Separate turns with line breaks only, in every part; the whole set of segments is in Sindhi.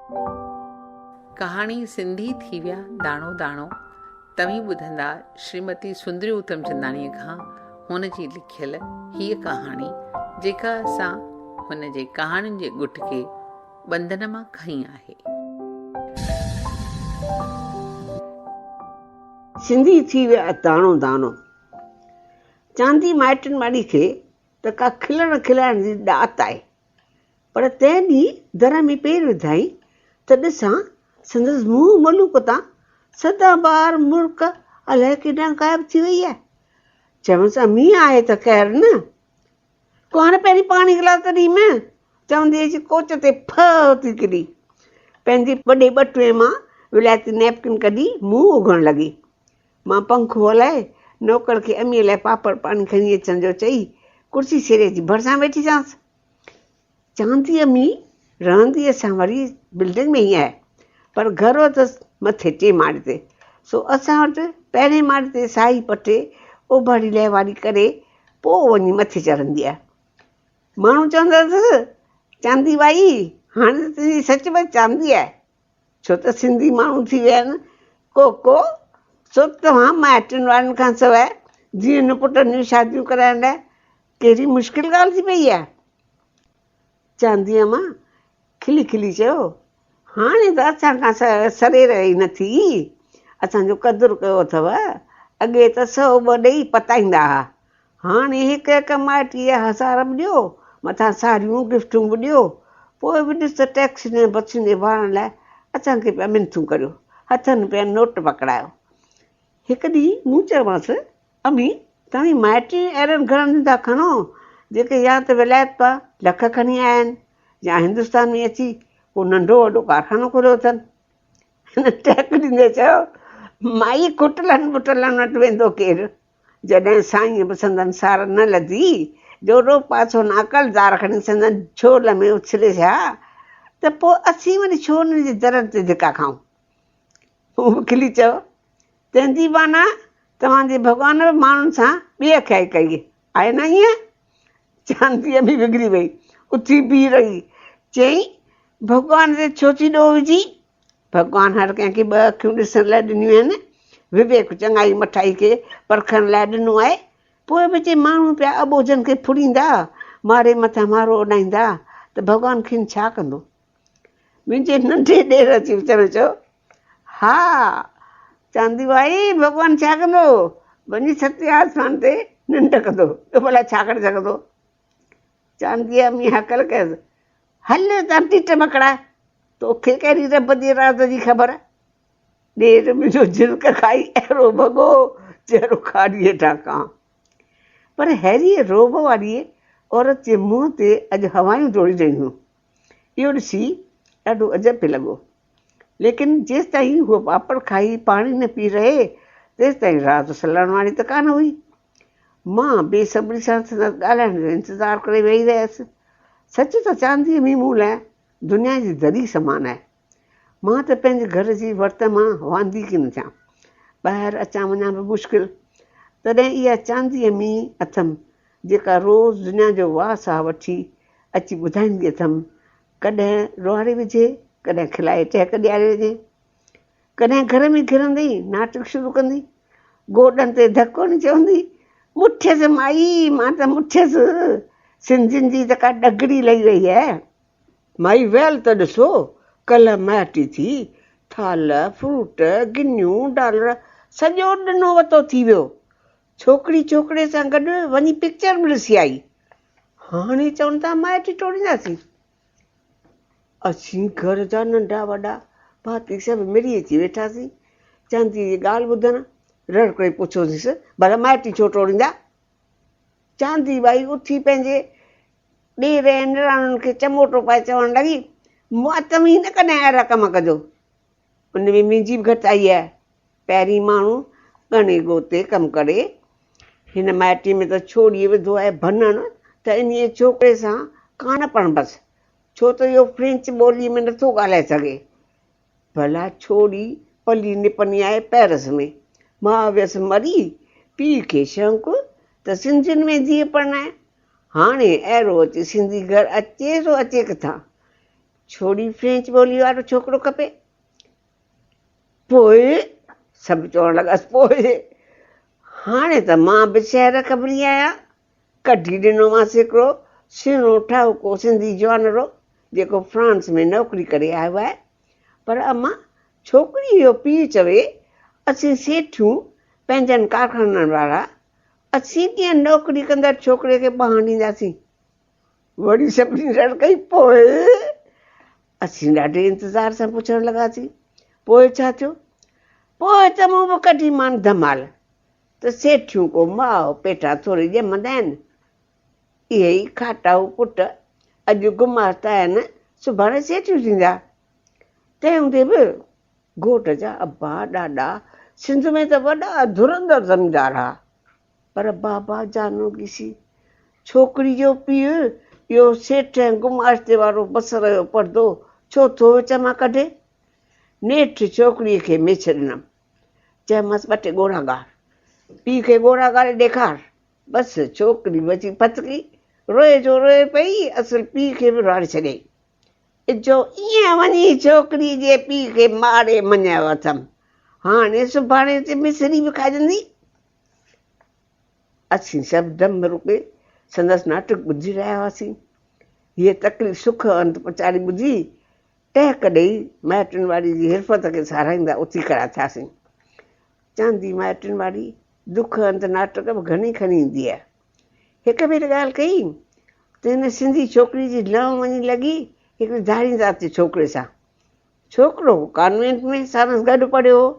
ڪهاڻي سنڌي ٿي ويا داڻو داڻو توهين ٻڌندا شريمتي سندري اتمچنداڻيء کان هن جي لکيل هيء ڪهاڻي جيڪا اسان هن جي ڪهاڻين جي ڳٽڪي ٻنڌن مان کنئي آهي.
سنڌي ٿي ويا داڻو داڻو. چاندي مائٽن واري کي ته ڪا کلڻ کلائڻ جي ڏات آهي. پر تنهن ڏينهن در ۾ پير وڌائين ته ڏسان سندس منهن ملوڪ تان سدا بهار مرڪ الائي ڪيڏانهن غائب ٿي وئي آهي. چيمس اميء آهي ته خير نه؟ ڪو هاڻي پهرين پاڻي گلاس ته ڏينم. چوندي اچي ڪوچ تي ڦهه ٿي ڪري. پنهنجي وڏي ٻٽوئي مان ولايتي نيپڪن ڪڍي منهن اگهڻ لڳي. مان پنکو هلائي نوڪر کي اميء لاء پاپڙ پاڻي کڻي اچڻ جو چئي ڪرسي سيري اچي ڀرسان ويٺي سانس. چانديء ۾ رهندي اسان واري بلڊنگ ۾ ئي آهي، پر گهر اٿس مٿي ٽئين ماڙي تي، سو اسان وٽ پهرين ماڙي تي ساهي پٽي اوڀاڙي لهواري ڪري پوء وڃي مٿي چڙهندي آهي. ماڻهو چوندا اٿس، چاندي ٻائي، هاڻي ته تنهنجي سچ پچ چاندي آهي. ڇو ته سنڌي ماڻهو ٿي ويا آهن ڪو ڪو، سو توهان مائٽن وارن کان سواء ڌيئن پٽن جون شاديون ڪرائڻ لاء ڪهڙي مشڪل ڳالهه ٿي پئي آهي؟ چانديء مان کلي کلي چيو، هاڻي ته اسان کان سرير ئي نه ٿي، اسان جو قدر ڪيو اٿو، اڳي ته سئو ٻه ڏيئي پتائيندا ها، هاڻي هڪ هڪ مائٽيء جا هزار به ڏيو، مٿان ساريون گفٽون به ڏيو، پوء به ڏس ته ٽئڪسين ۽ بسين جي ڀاڙن لاء اسان کي پيا منٿون ڪريو، هٿن پيا نوٽ پڪڙايو. هڪ ڏينهن مون چيومانس، امي، توهين مائٽي اهڙن گهرن جون ٿا کڻو، جيڪي يا ته ولايت مان لک کڻي آيا آهن يا هندستان ۾ اچي ڪو ننڍو وڏو ڪارخانو کوليو اٿن. هن ٽهڪ ڏيندي چيو، مائي کٽلن ٻٽلن وٽ ويندو ڪير؟ جڏهن سائينء به سندن سار نه لڌي، جو روپاسو ناڪلدار کڻي سندن جهول ۾ اڇليس ها ته پوء اسين وري ڇو انهن جي درن تي ڌڪا کائون؟ مون به کلي چيو، تنهنجي معنيٰ توهان جي ڀڳوان به ماڻهن سان ٻي اکيائي ڪئي آهي نه ائين؟ چانديء به وگهري وئي، اٿي بيهي رهي، چيائين، ڀڳوان تي ڇو ٿي ڏوهه وجهين؟ ڀڳوان هر ڪنهن کي ٻه اکيون ڏسڻ لاء ڏنيون آهن، وويڪ چڱائي مٺائي کي پرکڻ لاء ڏنو آهي، پوء به جي ماڻهو پيا اٻوجهن کي ڦريندا، ماري مٿان مارو اڏائيندا ته ڀڳوان کين ڇا ڪندو؟ منهنجي ننڍي ڏير اچي وچ ۾ چيو، ها چاندي ڀائي ڀڳوان ڇا ڪندو؟ وڃي ستين آسمان تي ننڊ ڪندو، ٻيو ڀلا ڇا ڪري سگهندو؟ چانديء اميء هڪل ڪيس، هل هتان ٽيٽ مڪڙا، توکي ڪهڙي رب جي راز جي خبر؟ ڏير منهنجو جهرڪ کائي اهڙو ڀڳو جهڙو کاڏيء هيٺان ڪانء. پر ههڙيء رعب واريء عورت جي منهن تي اڄ هوائيون ڊوڙي رهيون هيون. اهو ڏسي ڏاڍو عجب پئي لڳو. ليڪن جيستائين هوء پاپڙ کائي پاڻي نه پي رهي، تيستائين راز سلڻ واري ته ڪانه هئي. مان بي صبري سان سندس ڳالهائڻ جو انتظار ڪري ويهي رهيس. سچ ته چانديء ۾ مون لاء دنيا جي دري سمان آهي. مان ته پنهنجي گهر جي ورت مان واندي ڪين ٿيان. ٻاهر اچان وڃان به مشڪل. تڏهن اها چانديء مينهن اٿم، جيڪا روز دنيا جو واهه ساهه وٺي اچي ٻڌائيندي اٿم. ڪڏهن روئاري وجهي، ڪڏهن کلائي ٽهڪ ڏياري وڃي. ڪڏهن گهر ۾ گهرندي ئي ناٽڪ شروع ڪندي. گوڏن تي ڌڪ هڻي چوندي، مٺيس مائي، مان ته مٺيس، سنڌين جي ته ڪا ڏگڙي لهي وئي آهي. مائي ويل ته ڏسو، ڪلهه مائٽي ٿي، ٿالهه، فروٽ، گنيون، ڊالر سڄو ڏنو وتو ٿي ويو. ڇوڪري ڇوڪري سان گڏ وڃي پڪچر به ڏسي آئي. هاڻي چون ٿا مائٽي ٽوڙينداسين. اسين گهر جا ننڍا وڏا ڀاتي سڀ مڙي اچي ويٺاسين. چانديء جي ڳالهه ٻڌڻ رڙ ڪري پڇيوسينس، ڀلا مائٽي ڇو ٽوڙيندا؟ چاندي ٻائي اٿي پنهنجي ڏير ۽ نڻانن کي چموٽو پائي چوڻ لڳي، مئا توهين نه ڪڏهن اهڙا ڪم ڪجو. ان ۾ منهنجي به گهٽتائي آهي. پهرين ماڻهو ڳڻي ڳوتي ڪم ڪري. هن مائٽي ۾ ته ڇوڙيء وڌو آهي ڀنڻ ته انهيء ڇوڪري سان ڪانه پرڻبس، ڇو ته اهو فرينچ ٻوليء ۾ نٿو ڳالهائي سگهي. ڀلا ڇوڙي پلي نپني آهي پئرس ۾. مان ويس مري، پيء کي شونق ته سنڌين ۾ ڌيء پرڻائي. هاڻي اهڙو اچي سنڌي گهر اچي سو اچي ڪٿان؟ ڇوڙي فرينچ ٻولي وارو ڇوڪرو کپي. پوء سڀ چوڻ لڳس پوء هاڻي ته مان به شهر خبري آهيان. ڪڍي ڏنومانس هڪڙو سهڻو ٺاهوڪو سنڌي جوانڙو جيڪو فرانس ۾ نوڪري ڪري آيو آهي. پر امان ڇوڪريء جو پيء چوي اسين سيٺيون پنهنجن ڪارخانن وارا اسين ڪيئن نوڪري ڪندڙ ڇوڪري کي ٻانهن ڏينداسين. وري سڀني رڙ ڪئي، پوء؟ اسين ڏاڍي انتظار سان پڇڻ لڳاسين، پوء ڇا ٿيو؟ پوء ته مون به ڪڍي مان ڌمال ته سيٺيون ڪو ماء پيٽان ٿوري ڄمندا آهن. اهي ئي کاٽائو پٽ اڄ گماشتا آهن، سڀاڻي سيٺيون ٿيندا. تنهن هوندي به گهوٽ جا ابا ڏاڏا سنڌ ۾ ته وڏا ڌرندڙ زميندار ها. پر بابا جانو گيسي، ڇوڪري جو پيء، اهو سيٺ ۽ گماشتي وارو بصر جو پردو ڇو ٿو وچ مان ڪڍي؟ نيٺ ڇوڪريء کي ميڇ ڏنم. چيمانس ٻه ٽي ڳوڙها ڳار. پيء کي ڳوڙها ڳاري ڏيکار. بس ڇوڪري به اچي ڦٿڪي. روئي جو روئي پئي، اصل پيء کي به روئاري ڇڏيائين. اجهو ائين وڃي ڇوڪري جي پيء کي ماري مڃايو اٿم. هاڻي سڀاڻي تي مصري به کائجندي. اسين سڀ دم روڪي سندس ناٽڪ ٻڌي رهيا هئاسين. هيء تڪڙي سک انت پچاري ٻڌي، ٽهڪ ڏيئي مائٽن واري جي حرفت کي ساراهيندا اٿي کڙا ٿياسين. چاندي مائٽن واري دک انت ناٽڪ به گهڻي کڻي ايندي آهي. هڪ ڀيري ڳالهه ڪئي ته هن سنڌي ڇوڪري جي لنء وڃي لڳي هڪڙي ڌارين ذات جي ڇوڪري سان. ڇوڪرو ڪانوينٽ ۾ ساڻس گڏ پڙهيو هو.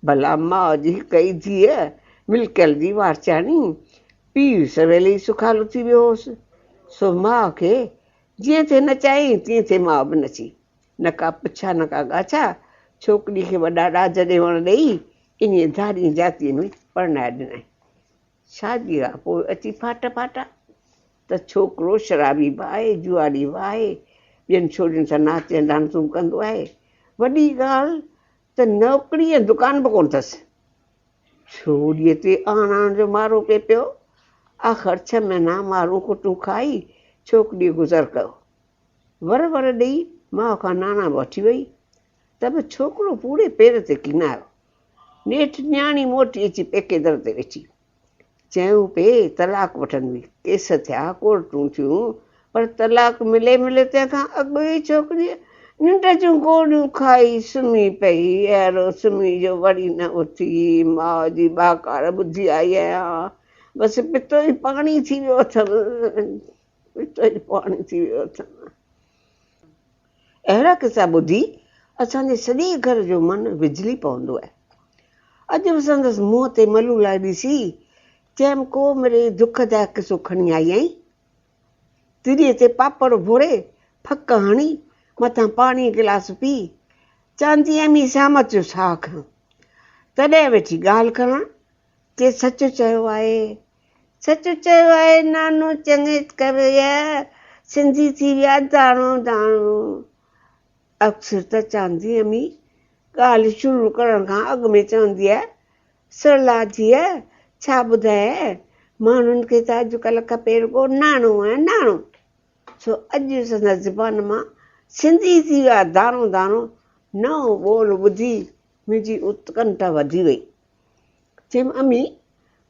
ڀلا ماء جي هڪ ئي ڌيء ملڪيل جي وارثياڻي، پيء سويل ئي سکالو ٿي ويو هوس، سو ماء کي جيئن ٿي نچايائين تيئن ٿي ماء به نچي. نه ڪا پڇا نه ڪا ڳاڇا، ڇوڪري کي وڏا ڏاج ڏيوڻ ڏيئي انهيء ڌارينء جاتيء ۾ پرڻائي ڏنائين. شاديء کان پوء اچي ڦاٽ ڦاٽا ته ڇوڪرو شرابي به آهي، جوئاري به آهي، ٻين ڇورين سان ناچ ۽ ڊانسون به ڪندو آهي. وڏي ڳالهه ته نوڪري ۽ دڪان به ڪونه اٿس. ڇوريء تي آڻ آڻ جو مارو پئي پيو. آخر ڇهه مهينا مارون ڪٽون کائي ڇوڪريء گذر ڪيو. ور ور ڏيئي ماء کان ناڻا به وٺي وئي ته به ڇوڪرو پوري پير تي ڪينايو. نيٺ نياڻي موٽي اچي پيڪي در تي ويٺي. چيائون پئي طلاق وٺندي. ڪيس ٿيا، ڪورٽون ٿيون، پر طلاق ملي ملي تنهن کان اڳ ئي ڇوڪريء ننڊ جون گوريون کائي سمهي پئي. اهڙو سمهي جو وري نه اٿي. ماء جي ٻاڪار ٻڌي آئي آهيان. بس پتو ئي پاڻي ٿي ويو اٿم. پتو ئي پاڻي ٿي ويو اٿم. اهڙا قصا ٻڌي اسان جي سڄي گهر جو من وجهلي پوندو آهي. اڄ به سندس منهن تي ملولائي ڏسي چيم ڪو مڙئي دک دائڪ قصو کڻي آئي آهين؟ تريء تي پاپڙ ڀوري، ڦڪ هڻي، مٿان پاڻيء گلاس پي، چاندي امي سامت جو ساهه کنيو. تڏهن ويٺي ڳالهه ڪرڻ، چي سچ چيو آهي، سچ چيو آهي نانو چڱي ڪويء، سنڌي ٿي ويا داڻو داڻو. اڪثر ته چاندي امي ڳالهه شروع ڪرڻ کان اڳ ۾ چوندي آهي، سرلا ڌيء ڇا ٻڌايئه، ماڻهن کي ته اڄڪلهه کپي رڳو ناڻو ۽ ناڻو. سو اڄ سندس زبان مان سنڌي ٿي ويا داڻو داڻو نئون ٻول ٻڌي منهنجي اتڪنٺا وڌي وئي. چيم امي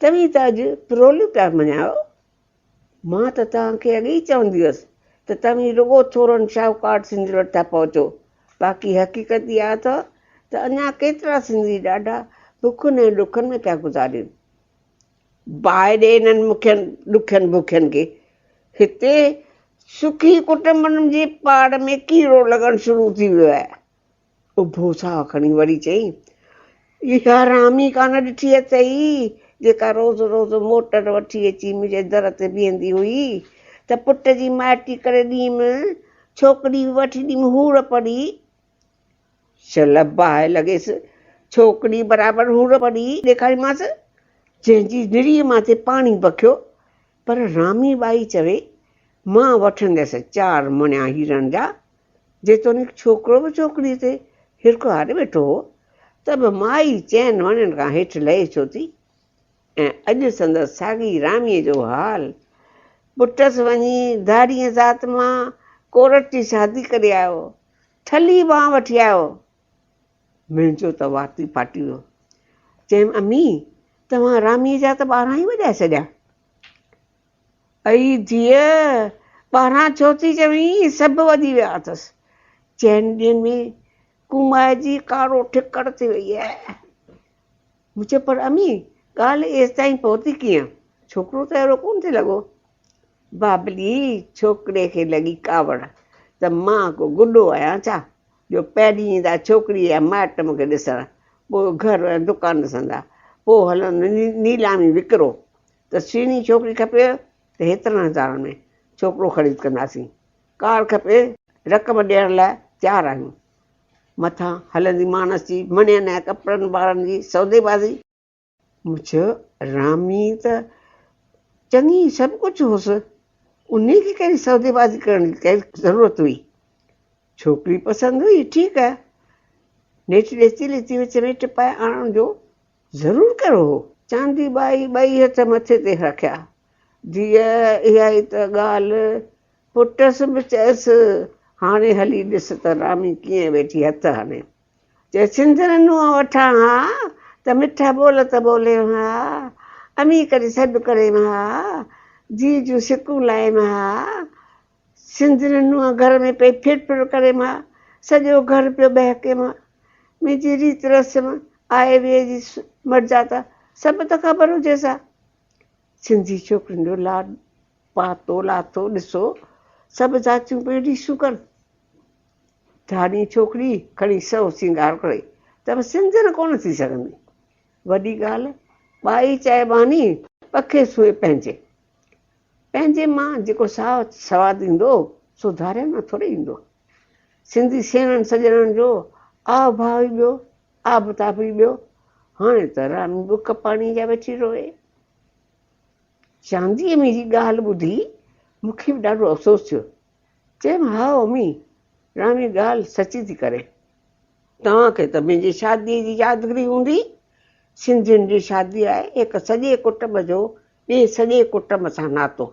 توهين ته اڄ پروليون پيا مڃايو. مان ته توهان کي اڳي ئي چوندي هيس ته توهين رڳو ٿورن شاهوڪار سنڌين وٽ ٿا پهچو، باقي حقيقت اها اٿو ته اڃا ڪيترا سنڌي ڏاڍا بکن ۽ ڏکن ۾ پيا گذارين. باهه ڏي انهن مکين ڏکين بکين کي. هتي سکي ڪٽنبن جي پاڙ ۾ ڪيڙو لڳڻ شروع ٿي ويو آهي. اڀو ساهه کڻي وري چيائين، اها رامي ڪانه ڏٺي اٿئي، جيڪا روز روز موٽر وٺي اچي منهنجي در تي بيهندي هئي ته پٽ جي مائٽي ڪري ڏينم، ڇوڪري به وٺي ڏينم هور پڙهي. شل باهه لڳيس، ڇوڪري برابر هور پڙهي ڏيکاريمانس، جنهن جي نڙيء مان ٿي پاڻي بکيو. پر رامي ٻائي چوي، مان وٺنديس چار مڻيا هيرن جا، جيتوڻيڪ ڇوڪرو به ڇوڪريء تي هرک هاري ويٺو هو، ته به مائي چئن وڻين کان هيٺ لهي ڇو ٿي؟ ۽ اڄ سندس ساڳي راميء جو حال. پٽس وڃي ڌارينء ذات مان ڪورٽ جي شادي ڪري آيو، ٺلهي ٻانهن وٺي آيو. منهنجو ته وات ئي ڦاٽي ويو. چيم، امي، توهان راميء جا ته ٻارهن ئي وڄائي ڇڏيا. ائي ڌيء، 12 ڇو ٿي چوين، سڀ وڄي ويا اٿس. چئن ڏينهن ۾ ڪومائجي ڪارو ٺڪر ٿي وئي آهي. مون چيو، پر امي، ڳالهه ايستائين پهتي ڪيئن؟ ڇوڪرو ته اهڙو ڪونه ٿي لڳو. بابلي، ڇوڪري کي لڳي ڪاوڙ ته مان ڪو گڏو آهيان ڇا، جو پهرين ايندا ڇوڪريء جا مائٽ مون کي ڏسڻ، پوء گهر ۽ دڪان ڏسندا، پوء هلندو نيلامي وڪرو ته سهڻي ڇوڪري کپيو ته هيترن هزارن ۾ ڇوڪرو خريد ڪنداسين، ڪار کپي رقم ڏيڻ لاء تيار آهيون. مٿان هلندي ماڻس جي مڻين ۽ ڪپڙن وارن جي سوديبازي. مون چيو، رامي ته چڱي سڀ ڪجهه هوس، انهي کي ڪهڙي سوديبازي ڪرڻ جي ڪهڙي ضرورت هئي؟ ڇوڪري پسند هئي، ٺيڪ آهي. نيٺ ڏيتي ليتي وچ ۾ ٽپائي آڻڻ جو ضرور ڪهڙو هو؟ چاندي ٻائي ٻئي هٿ مٿي تي رکيا. ڌيء، اها ئي ته ڳالهه. پٽس به چيس، هاڻي هلي ڏس ته رامي ڪيئن ويٺي هٿ هڻي. چي، سنڌڙ نونهن وٺان ها ته مٺا ٻول ته ٻوليم ها، امي ڪري سڏ ڪريم ها، ڌيء جون سڪون لاهيم ها، سنڌڙ نونهن گهر ۾ پئي ڦر ڦر ڪريم ها، سڄو گهر پيو ٻهڪيم ها. منهنجي ريت رسم، آئي ويئي جي مرجاتا سڀ ته خبر هجيس ها. سنڌي ڇوڪرين جو لاڏ پاتو لاٿو ڏسو، سڀ ذاتيون پيون ريسون ڪن. ڌاري ڇوڪري کڻي سئو سينگار ڪري ته به سنڌڻ ڪونه ٿي سگهندي. وڏي ڳالهه ٻائي چئي ٻانهي پکي سوئي پنهنجي. پنهنجي مان جيڪو ساهه سواد ايندو سو ڌارين مان ٿوري ايندو. سنڌي سيڻن سڄڻن جو آء ڀاء ئي ٻيو، آب تاب ئي ٻيو. هاڻي ته رامي ٻڪ پاڻيء جا ويٺي روئي. چانديء ۾ جي ڳالهه ٻڌي مون کي به ڏاڍو افسوس ٿيو. چيم، هائو امي، رامي ڳالهه سچي ٿي ڪري. توهان کي ته منهنجي شاديء جي يادگيري هوندي. سنڌين جي شادي آهي هڪ سڄي ڪٽنب جو ٻئي سڄي ڪٽنب سان ناتو.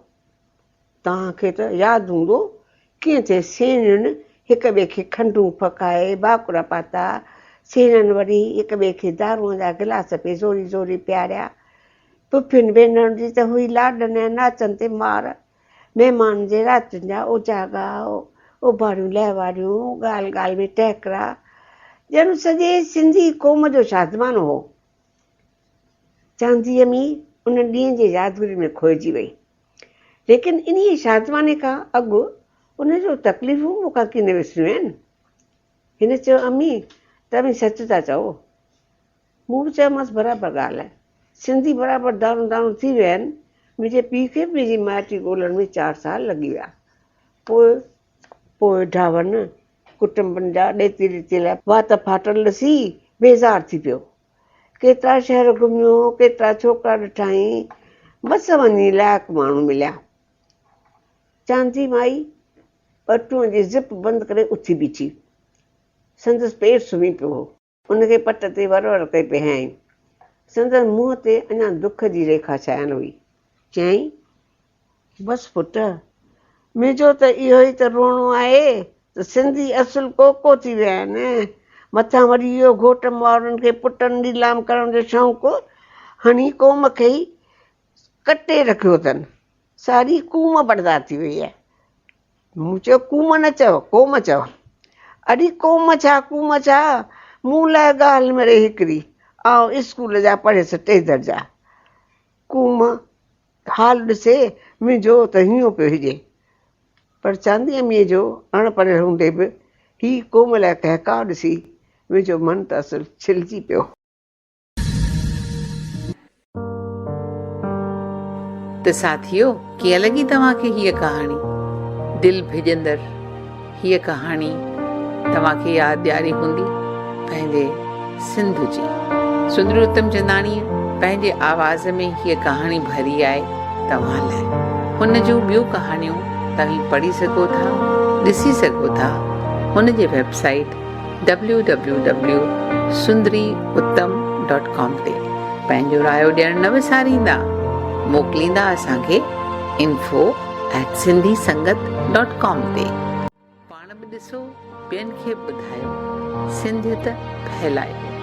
توهان کي ته ياد هوندو ڪيئن ٿي سيڻين هڪ ٻئي کي کنڊون ڦڪائي ڀاڪر پاتا. سيڻن وري هڪ ٻئي کي دارونء جا گلاس پي زوري زوري پياريا. پڦين ڀينرن جي ته هئي لاڏن ۽ ناچن تي مار. مهمان جي راتين جا اوجاڳا، اوڀاريون لهواريون، ڳالهه ڳالهه ۾ ٽهڪڙا، ڄڻ سڄي سنڌي قوم جو شادمانو هو. چانديء ۾ انهن ڏينهن جي يادگيرين ۾ کوئجي وئي. ليڪن انهيء شادماني کان اڳ ان جون تڪليفون مون کان ڪين وسريون آهن. هن چيو، امي، توهين سچ ٿا چئو. مون به چيومانس برابر ڳالهه آهي. سنڌي برابر داڻو داڻو ٿي ويا آهن. منهنجي پيء کي به منهنجي مائٽي ڳولڻ ۾ چار سال لڳي ويا. پوء پوء ڍاون ڪٽنبن جا ڏيتي ليتي لاء وات ڦاٽل ڏسي بيزار ٿي پيو. ڪيترا شهر گهميو، ڪيترا ڇوڪرا ڏٺائين، مس وڃي لائق ماڻهو مليا. چاندي مائي ٻٽونء جي زپ بند ڪري اٿي بيٺي. سندس پير سمهي پيو هو. ان کي پٽ تي ور ور ڪري پيهيائين. سندس منهن تي اڃا دک جي ريکا ڇانيل هئي. چيائين، بس پٽ، منهنجو ته اهو ئي ته روئڻو آهي ته سنڌي اصل ڪوڪو ٿي ويا آهن. مٿان وري اهو گهوٽ مائرن کي پٽن نيلام ڪرڻ جو شوق هڻي قوم کي ئي ڪٽي رکيو اٿن. ساري قوم برباد ٿي وئي آهي. مون چيو، قوم نه چئو، قوم چئو. اڙي قوم ڇا قوم ڇا، مون لاء ڳالهه مڙئي هڪڙي، آئون اسڪول جا پڙهيس ٽي درجا. قوم حال ڏسي منهنجو ته هينئون پيو هجي. پر چاندي اميء جو اڻ پڙهيل هوندي به هي قوم لاء ڪهڪاء ڏسي منهنجو من ته اصل ڇلجي پيو.
ته ساٿيو ڪيئن لڳي توهان کي هيء ڪهاڻي؟ دل ڀڄندڙ هيء ڪهاڻي توهان کي ياد ڏياري هوندي پنهنجي سنڌ جي. سندري اتم چنداڻيء پنهنجي آواز ۾ هيء ڪهاڻي ڀري آهي توهان لاء. هن جون ٻيون ڪهاڻيون توهين پڙهي سگهو ٿا، ڏسي سگهو ٿا هن جي website www Sundri Uttam dot com تي پنهنجو رايو ڏيڻ نه وساريندا موڪليندا اسان کي info at Sindhi Sangat dot com تي. به ڏسو، ٻين کي به ٻڌايو. سنڌيت ڦهلايو.